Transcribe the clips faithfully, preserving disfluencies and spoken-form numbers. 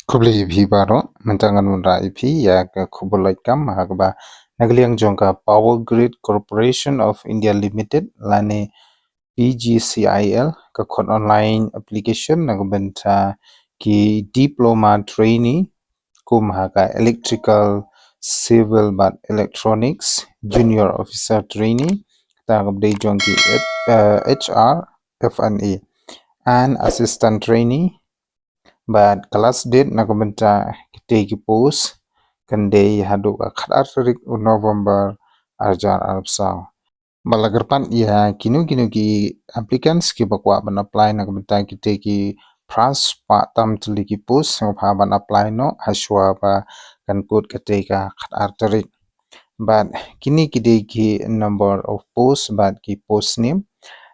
Khublei ïa phi baroh, mynta ngan wanrah ïa phi ïa ka khubor lait kam ha kaba na ka liang jong ka Power Grid Corporation of India Limited lane P G C I L ka khot online application na ka bynta ki diploma trainee kum ha ka electrical, civil bad electronics, junior officer trainee, kata kaba dei jong ki, eh, H R, F and A, and assistant trainee, bad ka last date na ka bynta kitei ki post kan dei haduh ka khatar tarik u November arhajar arphew saw. Ba la kyrpad ïa kino kino ki applicants kiba kwah ban apply na ka bynta kitei ki phra spah tam tylli ki post, sngewbha ban apply noh hashwa ba kan kut katei ka khatar tarik. Bad kine ki dei ki number of post bad ki post name.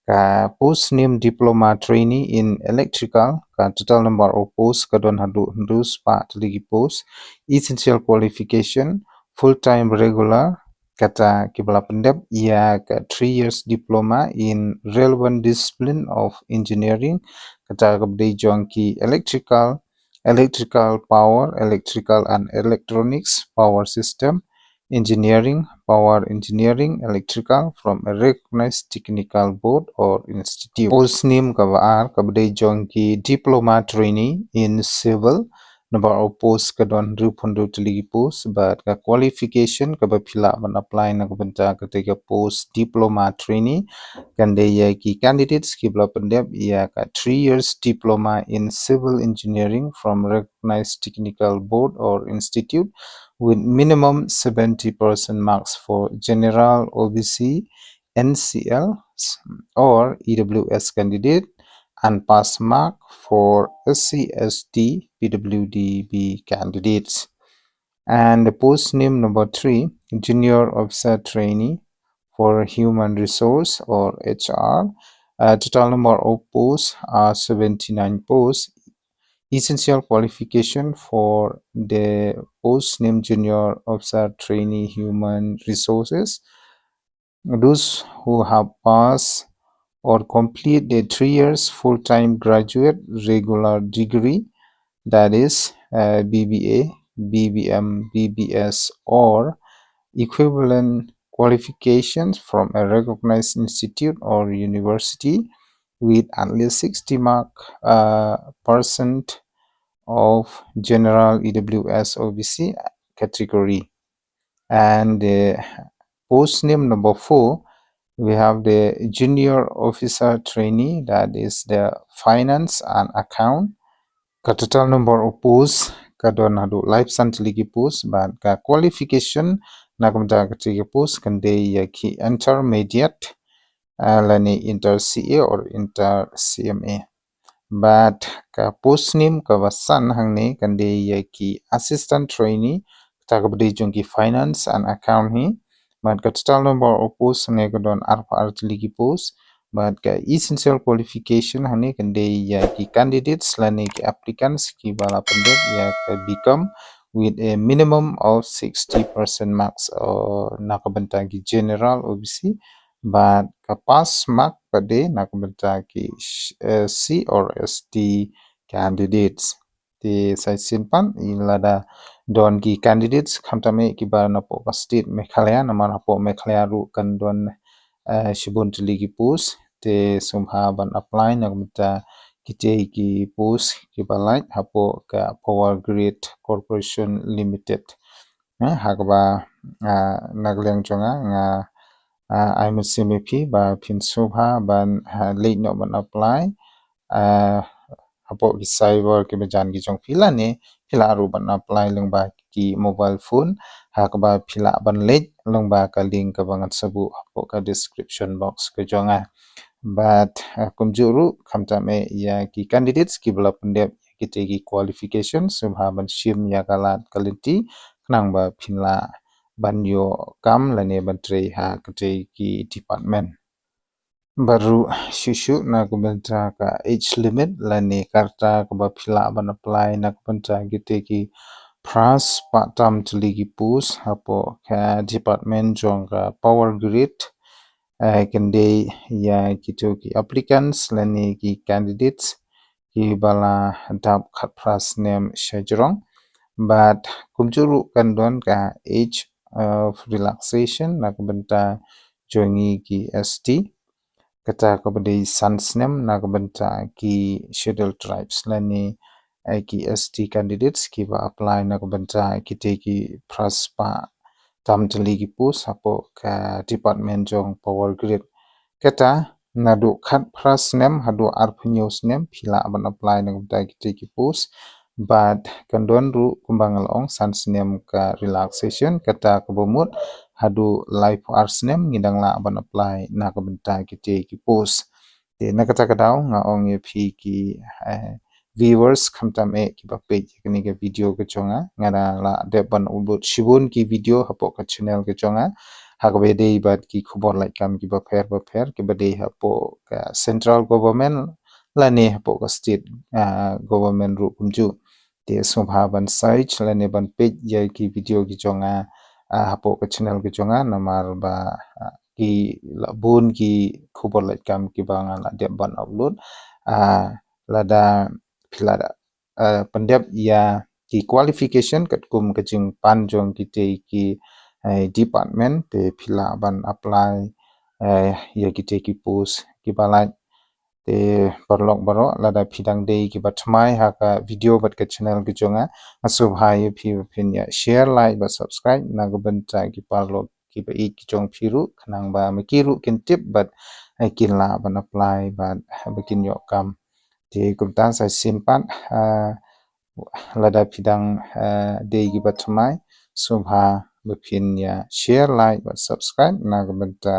Ka post name diploma trainee in electrical, ka total number of post ka don haduh hynriew spah tylli ki post. Essential qualification, full time regular, kata kiba la pyndep ïa ka three years diploma in relevant discipline of engineering, kata kaba dei jong ki electrical, electrical power, electrical and electronics power system, engineering, power engineering, electrical from a recognized technical board or institute. Post name kaba ar kaba dei jong ki diploma trainee in civil, number of post ka don hynriewphew hynriew tylli ki post, bad ka qualification kaba phi lah ban apply na ka bynta katei ka post diploma trainee kan dei ïa ki candidates kiba la pyndep ïa ka three years diploma in civil engineering from recognized technical board or institute with minimum seventy percent marks for general, O B C, N C L or E W S candidate and pass mark for S C, S T, P W D B candidates. And the post name number three, junior officer trainee for human resource or H R. Uh, total number of posts are seventy-nine posts. Essential qualification for the post name junior officer trainee human resources. Those who have passed or complete the three years full-time graduate regular degree, that is, uh, B B A, B B M, B B S, or equivalent qualifications from a recognized institute or university with at least sixty mark, uh, percent of general, E W S, O B C category. And the post name number four, we have the junior officer trainee, that is the finance and account. Ka total number of posts ka don haduh laiphew san tylli ki post, bad ka qualification na ka bynta katei ka post kan dei ïa ki intermediate, uh, lane inter C A or inter C M A. Bad ka post name kaba san hangne kan dei ïa ki assistant trainee, kata kaba dei jong ki finance and account hi. Bad ka total number of post hangne ka don arphew ar tylli ki post. Bad ka essential qualification hangne kan dei ïa ki candidates lane ki applicants kiba la pyndep ïa ka B Com with a minimum of sixty percent marks, uh, na ka bynta ki general, O B C, bad ka pass mark pat de na ka bynta ki, eh, C or S T candidates. Te sa shisien pat, lada don ki candidates khamtam eh kiba napoh ka state Meghalaya, namar hapoh Meghalaya ruh kan don, eh, shibun tylli ki post, te sngewbha ban apply na ka bynta kitei ki post kiba lait hapoh ka Power Grid Corporation Limited. Eh, ha kaba, ah, na ka liang jong nga, nga, ah, ai mynsiem ïa phi ba phin sngewbha ban, ah, leit noh ban apply, ah, hapoh ki cyber kiba jan ki jong phi lane phi lah ruh ban apply lyngba ki mobile phone, ha kaba phi lah ban leit lyngba ka link kaba ngan sa buh hapoh ka description box ka jong nga. Bad, ah, kumjuh ruh khamtam eh ïa ki candidates kiba la pyndep ïa kitei ki qualification, sngewbha ban shim ïa ka lad ka lynti khnang ba phin lah ban ïoh kam lane ban trei ha katei ki department. Bad ruh shuh shuh na ka bynta ka age limit lane ka rta kaba phi lah ban apply na ka bynta kitei ki phra spah tam tylli ki post hapoh ka department jong ka Power Grid, eh, kan dei ïa kito ki applicants lane ki candidates kiba la dap khatphra snem sha jrong. Bad kumjuh ruh kan don ka age of relaxation na ka bynta jong ngi ki S T. Kata kaba dei san snem na ka bynta ki Scheduled Tribes lane, eh, ki S T candidates kiba apply na ka bynta kitei ki phra spah tam tylli ki post hapoh ka department jong Power Grid. Kata naduh khatphra snem haduh arphew hynñiew snem phi lah ban apply na ka bynta kitei ki post. Bad kan don ruh kumba nga la ong san snem ka relaxation, kata kaba mut haduh laiphew ar snem ngi dang lah ban apply na ka bynta kitei ki post. Te na kata ka daw nga ong ïa phi ki, eh, viewers khamtam eh kiba peit ïa kane ka video ka jong nga, nga da la dep ban upload shibun ki video hapoh ka channel ka jong nga ha kaba ïadei bad ki khubor lait kam kiba pher ba pher kiba dei hapoh ka central government lane hapoh ka state, ah, government ruh kumjuh. Te sngewbha ban search lane ban peit ïa ki video ki jong nga, ah, hapoh ka channel ki jong nga namar ba, ah, ki la bun ki khubor lait kam kiba nga la dep ban upload. Ah, lada phi la da, ah, pyndep ïa ki qualification katkum ka jingpan jong kitei ki, eh, department te phi lah ban apply, eh, ïa kitei ki post kiba lait. Te paralok baroh, lada phi dang dei kiba thymmai ha ka video bad ka channel ka jong nga, nga sngewbha ïa phi ba phin ïa share, like bad subscribe na ka bynta ki paralok kiba ïeit ki jong phi ruh, khnang ba ma ki ruh kin tip bad, eh, kin lah ban apply bad ba kin ïoh kam. Te kumta sa shisien pat, ah, lada phi dang, eh, dei kiba thymmai, sngewbha ba phin ïa share, like bad subscribe na ka bynta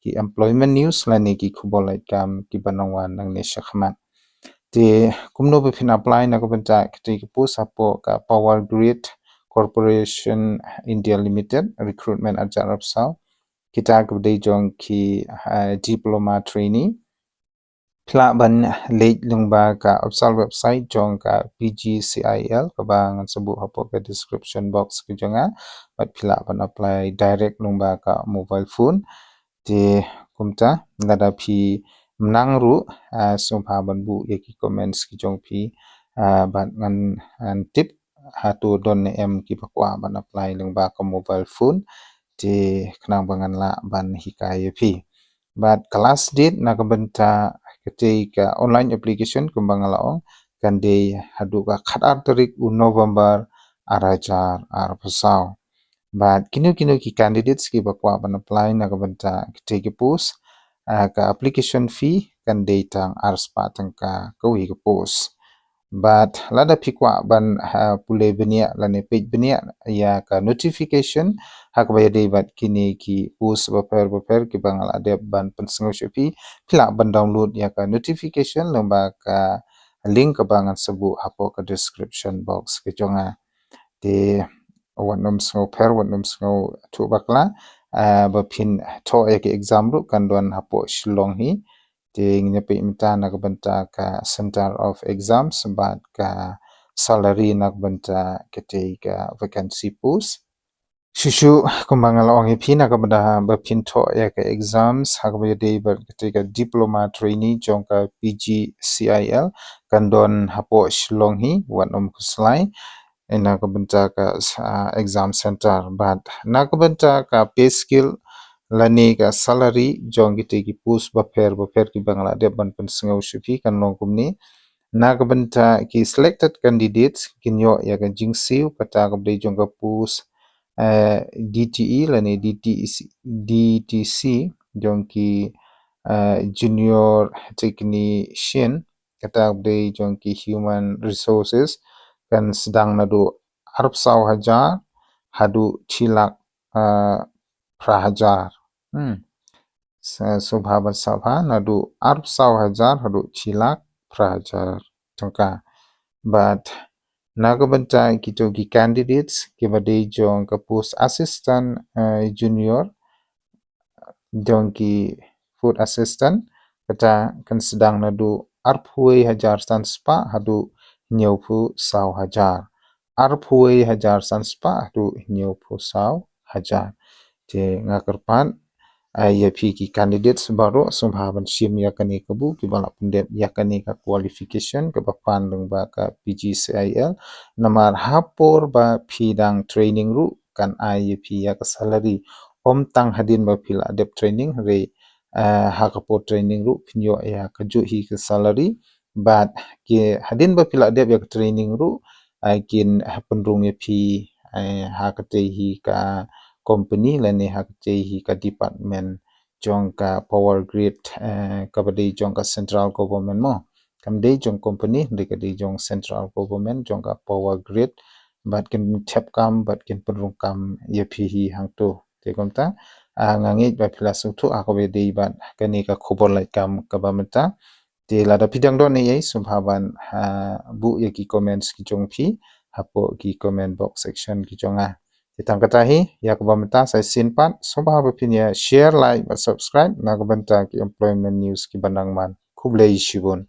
ki employment news lane ki khubor lait kam kiba nang wan nangne shakhmat. Te kumno ba phin apply na ka bynta kitei ki post hapoh ka Power Grid Corporation India Limited, recruitment arhajar arphew saw. Kita kiba dei jong ki, eh, diploma trainee. Phi lah ban leit lyngba ka official website jong ka P G C I L kaba ngan sa buh hapoh ka description box ka jong nga. Bad phi lah ban apply direct lyngba ka mobile phone. Te kumta, lada phi mynta ruh, ah, sngewbha ban buh ïa ki comments ki jong phi, ah, bad ngan, ngan tip hato don ne em kiba kwah ban apply lyngba ka mobile phone. Te khnang ba ngan lah ban hikai ïa phi. Bad ka last date na ka bynta katei ka online application kumba nga la ong kan dei haduh ka khatar tarik u November arhajar arphew saw. Bad kino kino ki candidates kiba kwah ban apply na ka bynta kitei ki post, ah, ka application fee kan dei tang ar spah tyngka kawei ka post. Bad lada phi kwah ban, ah, pule bniah lane peit bniah ïa ka notification ha kaba ïadei bad kine ki post bapher bapher kiba nga la dep ban pynsngew sha phi, phi lah ban download ïa ka notification lyngba ka link kaba ngan sa buh hapoh ka description box ka jong nga. Te wat nym sngewpher, wat nym sngewthuh bakla, ah, ba phin thoh ïa ka exam ruh kan don hapoh Shillong hi. Te ngin ïa peit mynta na ka bynta ka Center of Exams bad ka salary na ka bynta katei ka vacancy post. Shuh shuh kumba nga la ong ïa phi, na ka bynta ba phin thoh ïa ka exams ha kaba ïadei bad katei ka diploma trainee jong ka P G C I L kan don hapoh Shillong hi, wat nym khuslai. Na ka bynta ka, ah, exam center. Bad na ka bynta ka pay scale lane ka salary jong kitei ki post bapher bapher kiba nga la dep ban pynsngew sha phi kan long kumne. Na ka bynta ki selected candidates kin ïoh ïa ka jingsiew kata kaba dei jong ka post, eh, D T E lane D T C, D T C jong ki, eh, junior technician kata kaba dei jong ki human resources kan sdang naduh arphew saw hajar haduh shi lak, eh, phra hajar. Hmm. Sa, sngewbha ban sngewbha, naduh arphew saw hajar haduh shi lak phra hajar tyngka. Bad na ka bynta kito ki candidates kiba dei jong ka post assistant, eh, junior jong ki food assistant, kata kan sdang naduh arphew wei hajar san spah haduh hynñiewphew saw hajar. Arphew wei hajar san spah haduh hynñiewphew saw hajar. Te nga kyrpad, Ai ïa phi ki candidates baroh sngewbha ban shim ïa kane ka buh kiba la pyndep ïa kane ka qualification kaba pan lyngba ka P G C I L. Namar ha por ba phi dang training ruh kan ai ïa phi ïa ka salary. Ym tang hadien ba phi la dep training hynrei, eh, ha ka por training ruh phin ïoh ïa ka juh hi ka salary. Bad ki hadien ba phi la dep ïa ka training ruh, ai kin pynrung ïa phi, ai ha katei hi ka company lane ha katei hi ka department jong ka power grid, eh, kaba dei jong ka central government mo. Kam dei jong company, dei ka dei jong central government jong ka power grid. Bad kin thep kam bad kin pynrung kam ïa phi hi hangto. Te kumta, ah, nga ngeit ba phi la sngewthuh ha kaba dei bad kane ka khubor lait kam kaba mynta. Te lada phi dang don ei ei sngewbha ban, ah, buh ïa ki comments ki jong phi hapoh ki comment box section ki jong nga. Te tang kata hi ïa kaba mynta sa shisien pat sngewbha ba phin ïa share, like bad subscribe na ka bynta ki employment news kiba nang man. Khublei shibun.